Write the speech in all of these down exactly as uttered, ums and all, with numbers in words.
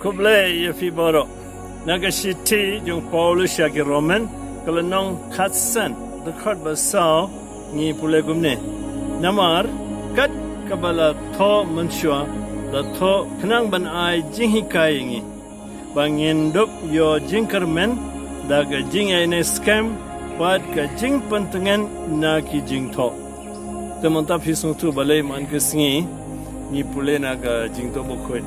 Khublei ïa phi baroh. Na ka shithi jong u Paulus sha ki Roman, ka lynnong khatsan, dkhot ba saw, ngi pule kumne. Namar, kat kaba la thoh mynshuwa, la thoh khnang ban ai jinghikai ïa ngi, ba ngin dup ïoh jingkyrmen da ka jingïaineh skhem bad ka jingpyntngen na ki jingthoh. Te mynta phi sngewthuh balei man ka sngi ngi pule na ka Jingthoh Bakhuid.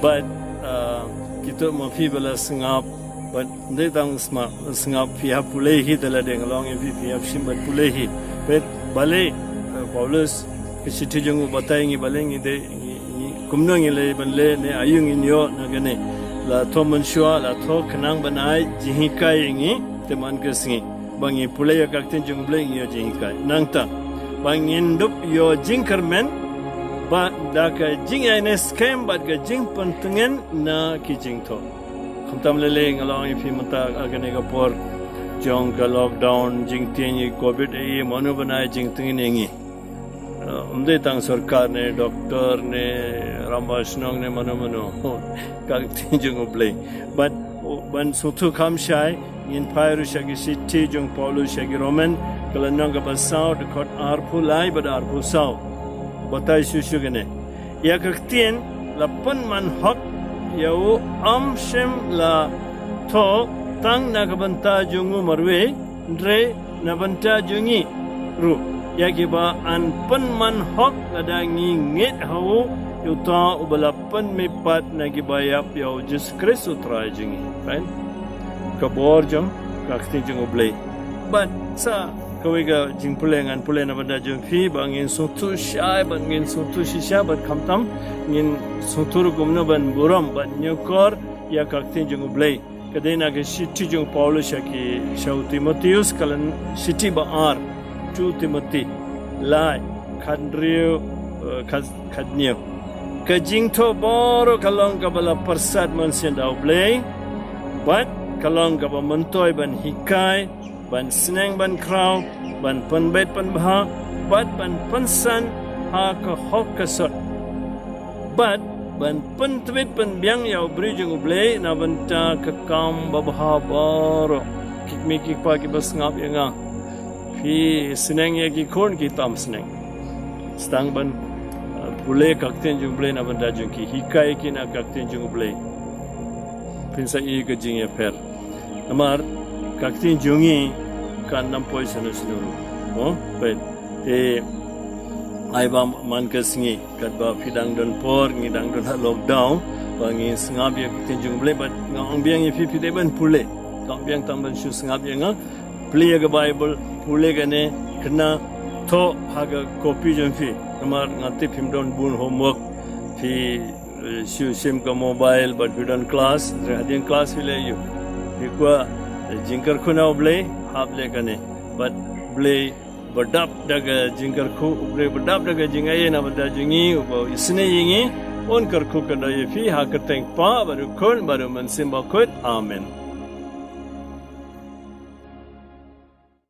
Bad, ah, kito ma phi ba la sngap, bad ym dei tang sma-, sngap, phi hap pule hi, te la dei nga la ong ïa phi, phi hap shim bad pule hi. Bad balei, ah, Paulus, ka shithi jong u batai ngi balei ngi dei, ngi, ngi, kumno ngi leh ban leh ne aïu ngin ïoh na kane. La thoh mynshuwa, la thoh khnang ban ai jinghikai ïa ngi, te man ka sngi ba ngi pule ïa ka ktien jong u Blei ngi ïoh jinghikai. Nangta, ba ngin dup ïoh jingkyrmen, bad da ka jingïaineh skhem bad ka jingpyntngen na ki jingthoh. Khamtam lei lei nga la ong ïa phi mynta ha kane ka por jong ka lockdown, jingtieng ïa covid, eh, mano ban ai jingtngen ïa ngi. Uh, ym dei tang sorkar ne, doktor ne, rangbah shnong ne, mano mano. Ka ktien jong u Blei. Bad, oh, ban sngewthuh kham shai, ngin phai ruh sha ki shithi jong u Paulus sha ki Roman, ka lynnong kaba saw, dkhot arphew lai bad arphew saw. Batai shuh shuh kane. Ïa ka ktien la pynman hok ïa u, ym shym la thoh tang na ka bynta jong u marwei, hynrei na bynta jong ngi ruh, ïa kiba yn pynman hok lada ngi ngeit ha u, ïa uta uba la pynmihpat na kiba ïap, ïa u Jisu Khrist u Trai jong ngi. Right? Ka bor jong ka ktien jong u Blei. Bad sa kawei ka jingpule ngan pule na bynta jong phi, ba ngin sngewthuh shai, bad ngin sngewthuh shisha, bad khamtam ngin sngewthuh ruh kumno ban burom bad ñiewkor ïa ka ktien jong u Blei. Ka dei na ka shithi jong u Paulus sha ki, sha u Timotheus, ka lyn-, shithi ba ar, two Timothy, lai, khathynriew, eh, khat, khathynñiew. Ka jingthoh baroh ka long kaba la pyrsad mynsiem da u Blei, bad ka long kaba myntoi ban hikai, ban sneng ban khraw, ban pynbeit pynbha, bad ban pynsan ha ka hok ka sot. Bad ban pyntbit pynbiang ïa u briew jong u Blei na bynta ka kam babha baroh. Ki kmie ki kpa kiba sngap ïa nga, phi sneng ïa ki khun ki tam sneng. Sdang ban, uh, pule ka ktien jong u Blei na bynta jong ki, hikai ki na ka ktien jong u Blei. Phin sa ïohi ka jingïapher. Namar ka ktien jong ngi kan ym poi shano shano ruh. Mo, peit. Te ai ba man ka sngi, katba phi dang don por, ngi dang don ha lockdown, ba ngi sngap ïa ka ktien jong u Blei, bad nga ong biang ïa phi, phi dei ban pule. Kam biang tang ban shu sngap ïa nga. Plie ïa ka Bible, pule kane, kane, thoh ha ka copy jong phi. Namar nga tip phim don bun homework, phi, eh, shu shim ka mobile, bad phi don class, hynrei hadien class phi leh aïu? Phi kwah, eh, jingkyrkhu na u Blei, hap leh kane. Bad u Blei ba dap da ka jingkyrkhu, u Blei ba dap da ka jingai na bynta jong ngi, uba isynei ïa ngi, un kyrkhu kyrdoh ïa phi, ha ka kyrteng u Kpa, bad u Khun, bad u Mynsiem Bakhuid. Amen.